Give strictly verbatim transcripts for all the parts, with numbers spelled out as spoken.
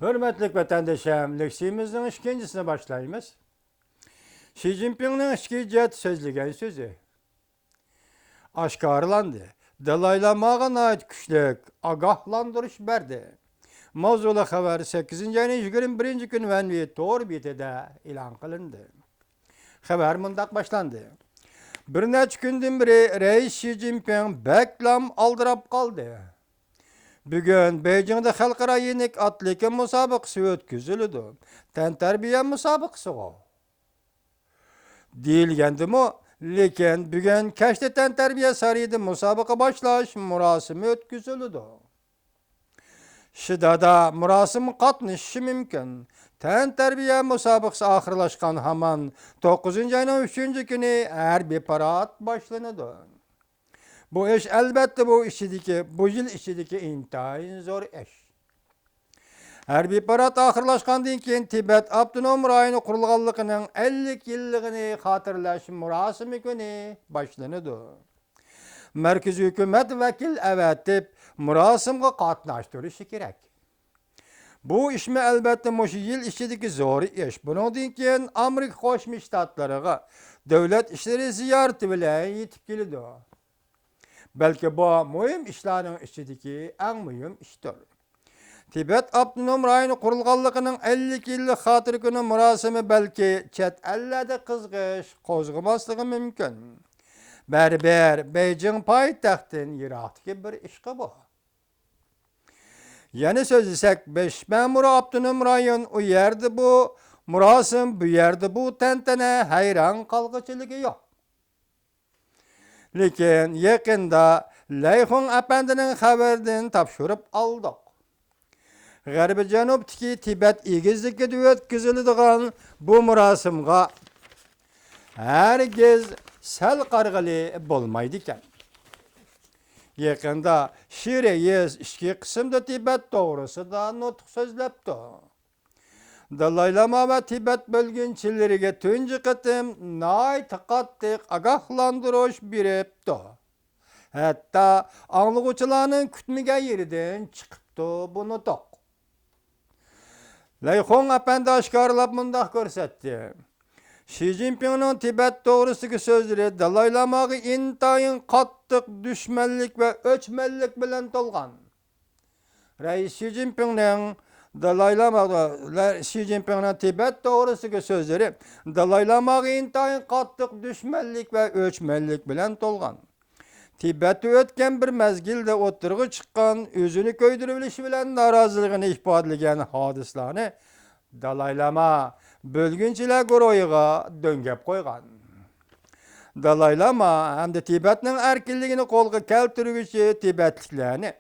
ھۆرمەتلىك ۋەتەندىشىم، لېكسىيىمىزنىڭ ئىككىنچىسىنى باشلايمىز. شى جىنپىڭنىڭ ئىچكى جەھەت سۆزلىگەن سۆزى ئاشكارىلاندى. دالاي لاماغا ناھايىتى كۈچلۈك ئاگاھلاندۇرۇش بەردى. ماۋزۇلۇق خەۋەر سەككىزىنچى ئاينىڭ يىگىرمە بىرىنچى كۈنى ۋەنۋى تور بېتىدە ئېلان قىلىندى. خەۋەر مۇنداق باشلاندى. بىر نەچچە كۈندىن بېرى رەئىس شى جىنپىڭ بەكلام ئالدىراپ قالدى. بۈگۈن بېيجىڭدا خەلقئارا يېنىك ئاتلېتىكا مۇسابىقىسى ئۆتكۈزۈلىدۇ. تەنتەربىيە مۇسابىقىسىغۇ دېيىلگەندىمۇ، لېكىن بۈگۈن كەچتە تەنتەربىيە سارىيىدا مۇسابىقە باشلاش مۇراسىمى ئۆتكۈزۈلىدۇ. شىدادا مۇراسىمغا قاتنىشىشى مۇمكىن. تەنتەربىيە مۇسابىقىسى ئاخىرلاشقان ھامان توققۇزىنچى ئاينىڭ ئۈچىنچى كۈنى ھەربىي پارات باشلىنىدۇ. بۇ ئىش، ئەلۋەتتە، بۇ ئىچىدىكى، بۇ يىل ئىچىدىكى ئىنتايىن زور ئىش. ھەربىي پارات ئاخىرلاشقاندىن كېيىن، تىبەت ئاپتونوم رايونى قۇرۇلغانلىقىنىڭ ئەللىك يىللىقىنى خاتىرىلەش مۇراسىمى كۈنى باشلىنىدۇ. مەركىزىي ھۆكۈمەت ۋەكىل ئەۋەتىپ، مۇراسىمغا قاتناشتۇرۇشى كېرەك. بۇ ئىشمۇ، ئەلۋەتتە، مۇشۇ يىل ئىچىدىكى زور ئىش. بۇنىڭدىن كېيىن ئامېرىكا قوشما شتاتلىرىغا دۆلەت ئىشلىرى زىيارىتى بىلەن يېتىپ كېلىدۇ. بەلكى بۇ مۇھىم ئىشلارنىڭ ئىچىدىكى ئەڭ مۇھىم ئىشتۇر. تىبەت ئاپتونوم رايونى قۇرۇلغانلىقىنىڭ ئەللىك يىللىق خاتىرە كۈنى مۇراسىمى بەلكى چەت ئەللەردە قىزغىش قوزغىماسلىقى مۇمكىن. بەرىبىر بېيجىڭ پايتەختتىن يىراقتىكى بىر ئىشقا بۇ. يەنە سۆزلىسەك، بېش مەمۇرىي ئاپتونوم رايون، ئۇ يەردە بۇ مۇراسىم، بۇ يەردە بۇ تەنتەنە، ھەيران قالغۇچىلىكى يوق. لېكىن يېقىندا لەيخۇڭ ئەپەندىنىڭ خەۋىرىدىن تاپشۇرۇپ ئالدۇق. غەربىي جەنۇبتىكى تىبەت ئېگىزلىكىدە ئۆتكۈزۈلىدىغان بۇ مۇراسىمغا ھەرگىز سەل قارىغىلى بولمايدىكەن. يېقىندا شى رەئىس ئىچكى قىسىمدا تىبەت توغرىسىدا نۇتۇق سۆزلەپتۇ. دالاي لاما ۋە تىبەت بۆلگۈنچىلىرىگە تۇنجى قېتىم ناھايىتى قاتتىق ئاگاھلاندۇرۇش بېرىپتۇ. ھەتتا ئاڭلىغۇچىلارنىڭ كۈتمىگەن يېرىدىن چىقىپتۇ بۇ نۇتۇق. لەيخۇڭ ئەپەندى ئاشكارىلاپ مۇنداق كۆرسەتتى. شى جىنپىڭنىڭ تىبەت توغرىسىدىكى سۆزلىرى دالاي لاماغا ئىنتايىن قاتتىق دۈشمەنلىك ۋە ئۆچمەنلىك بىلەن تولغان. رەئىس شى جىنپىڭنىڭ دالاي لاما، شى جىنپىڭنىڭ تىبەت توغرىسىدىكى سۆزلىرى دالاي لاماغا ئىنتايىن قاتتىق دۈشمەنلىك ۋە ئۆچمەنلىك بىلەن تولغان. تىبەتتە ئۆتكەن بىر مەزگىلدە ئوتتۇرىغا چىققان ئۆزىنى كۆيدۈرۈۋېلىش بىلەن نارازىلىقىنى ئىپادىلىگەن ھادىسىلەرنى دالاي لاما بۆلگۈنچىلەر گۇرۇھىغا دۆڭگەپ قويغان. دالاي لاما ھەمدە تىبەتنىڭ ئەركىنلىكىنى قولغا كەلتۈرگۈچى تىبەتلىكلەرنى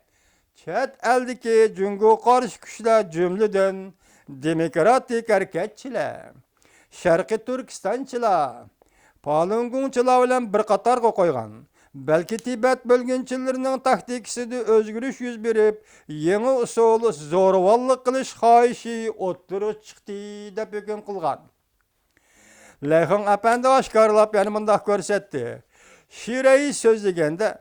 چەت ئەلدىكى جۇڭگو قارشى كۈچلەر، جۈملىدىن دېموكراتىك ھەرىكەتچىلەر، شەرقىي تۈركىستانچىلار، پالۇنگوڭچىلار بىلەن بىر قاتارغا قويغان. بەلكى تىبەت بۆلگۈنچىلىرىنىڭ تاكتىكىسىدا ئۆزگىرىش يۈز بېرىپ، يېڭى ئۇسۇل زورىۋاللىق قىلىش خاھىشى ئوتتۇرىغا چىقتى، دەپ ھۆكۈم قىلغان. لەيخۇڭ ئەپەندى ئاشكارىلاپ يەنە مۇنداق كۆرسەتتى. شى رەئىس سۆزلىگەندە،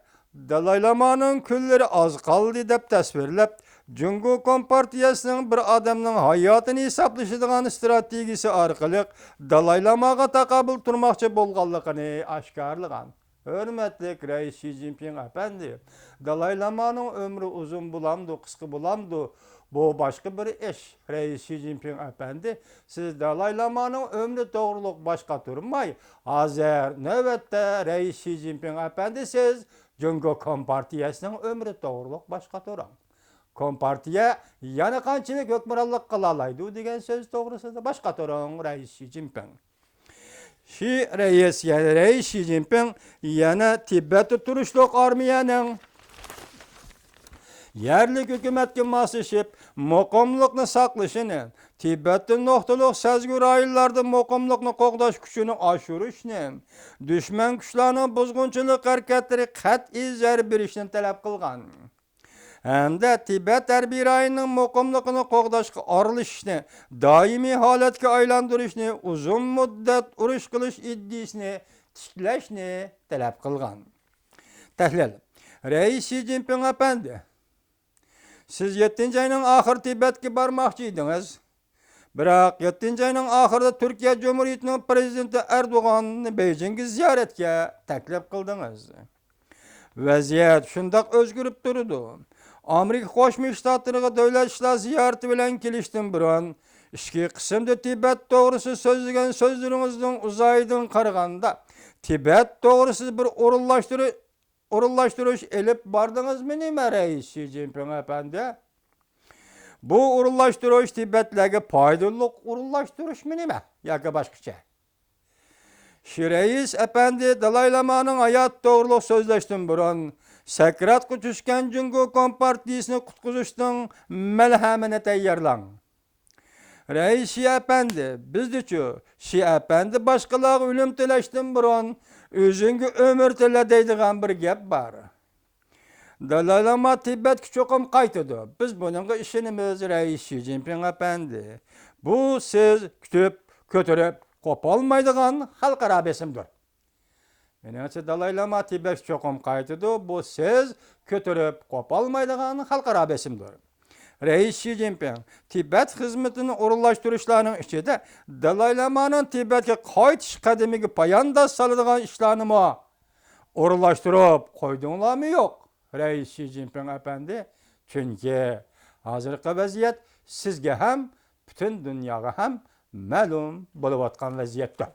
دالاي لامانىڭ كۈنلىرى ئاز قالدى، دەپ تەسۋىرلەپ، جۇڭگو كومپارتىيەسىنىڭ بىر ئادەمنىڭ ھاياتىنى ھېسابلىشىدىغان ئىستراتېگىيىسى ئارقىلىق دالاي لاماغا تاقابىل تۇرماقچى بولغانلىقىنى ئاشكارىلىغان. ھۆرمەتلىك رەئىس شى جىنپىڭ ئەپەندى، دالاي لامانىڭ ئۆمرى ئۇزۇن بولامدۇ، قىسقا بولامدۇ، بۇ باشقا بىر ئىش. رەئىس شى جىنپىڭ ئەپەندى، سىز دالاي لامانىڭ ئۆمرى توغرۇلۇق باش قاتۇرماي، ھازىر نۆۋەتتە رەئىس شى جىنپىڭ ئەپەندى، سىز جۇڭگو كومپارتىيەسىنىڭ ئۆمرى توغرۇلۇق باش قاتۇرۇڭ. كومپارتىيە يەنە قانچىلىك ھۆكۈمرانلىق قىلالايدۇ دېگەن سۆز توغرىسىدا باش قاتۇرۇڭ، رەئىس شى جىنپىڭ. شى رەئىس، يەنى رەئىس شى جىنپىڭ يەنە تىبەتتە تۇرۇشلۇق ئارمىيەنىڭ يەرلىك ھۆكۈمەتكە ماسلىشىپ، مۇقىملىقنى ساقلىشىنى، تىبەتتە نۇقتىلىق سەزگۈ رايونلاردا مۇقىملىقنى قوغداش كۈچىنى ئاشۇرۇشنى، دۈشمەن كۈچلەرنىڭ بۇزغۇنچىلىق ھەرىكەتلىرىگە قەتئىي زەربە بېرىشنى تەلەپ قىلغان. ھەمدە تىبەت ھەربىي رايونىنىڭ مۇقىملىقىنى قوغداشقا ئارىلىشىشنى، دائىمىي ھالەتكە ئايلاندۇرۇشنى، ئۇزۇن مۇددەت ئۇرۇش قىلىش ئىدىيىسىنى تىكلەشنى تەلەپ قىلغان. تەھلىل. رەئىس شى جىنپىڭ ئەپەندى، سىز يەتتىنچى ئاينىڭ ئاخىرى تىبەتكە بارماقچى ئىدىڭىز. بىراق يەتتىنچى ئاينىڭ ئاخىرىدا تۈركىيە جۇمھۇرىيىتىنىڭ پرېزىدېنتى ئەردوغاننى بېيجىڭگە زىيارەتكە تەكلىپ قىلدىڭىز. ۋەزىيەت شۇنداق ئۆزگىرىپ تۇرىدۇ. ئامېرىكا قوشما شتاتلىرىغا دۆلەت ئىشلار زىيارىتى بىلەن كېلىشتىن بۇرۇن، ئىچكى قىسىمدا تىبەت توغرىسىدا سۆزلىگەن سۆزلىرىڭىزنىڭ ئۇزايىدىن قارىغاندا، تىبەت توغرىسىدا بىر ئورۇنلاشتۇرۇ-، ئورۇنلاشتۇرۇش ئېلىپ باردىڭىزمۇ نېمە، رەئىس شى جىنپىڭ ئەپەندى؟ بۇ ئورۇنلاشتۇرۇش تىبەتلەرگە پايدىلىق ئورۇنلاشتۇرۇشمۇ نېمە ياكى باشقىچە؟ شى رەئىس ئەپەندى دالايلامانىڭ ھاياتى توغرۇلۇق سۆزلەشتىن بۇرۇن، سەكراتقا چۈشكەن جۇڭگو كومپارتىيىسىنى قۇتقۇزۇشنىڭ مەلھەمىنى تەييارلاڭ. رەئىس شى ئەپەندى، بىزدىچۇ، شى ئەپەندى باشقىلارغا ئۆلۈم تىلەشتىن بۇرۇن، ئۆزۈڭگە ئۆمۈر تىلە دەيدىغان بىر گەپ بار. دالايلاما تىبەتكە چوقۇم قايتىدۇ. بىز بۇنىڭغا ئىشىنىمىز، رەئىس شى جىنپىڭ ئەپەندى. بۇ سىز كۈتۈپ، كۆتۈرۈپ قوپالمايدىغان خەلقئارا بېسىمدۇر. مېنىڭچە، دالايلاما تىبەتكە چوقۇم قايتىدۇ. بۇ سىز كۆتۈرۈپ قوپالمايدىغان خەلقئارا بېسىمدۇر. رەئىس شى جىنپىڭ، تىبەت خىزمىتىنى ئورۇنلاشتۇرۇشلارنىڭ ئىچىدە دالايلامانىڭ تىبەتكە قايتىش قەدىمىگە پايانداز سالىدىغان ئىشلارنىمۇ ئورۇنلاشتۇرۇپ قويدۇڭلارمۇ يوق، رەئىس شى جىنپىڭ ئەپەندى؟ چۈنكى ھازىرقى ۋەزىيەت سىزگە ھەم، پۈتۈن دۇنياغا ھەم مەلۇم بولۇۋاتقان ۋەزىيەتتۇر.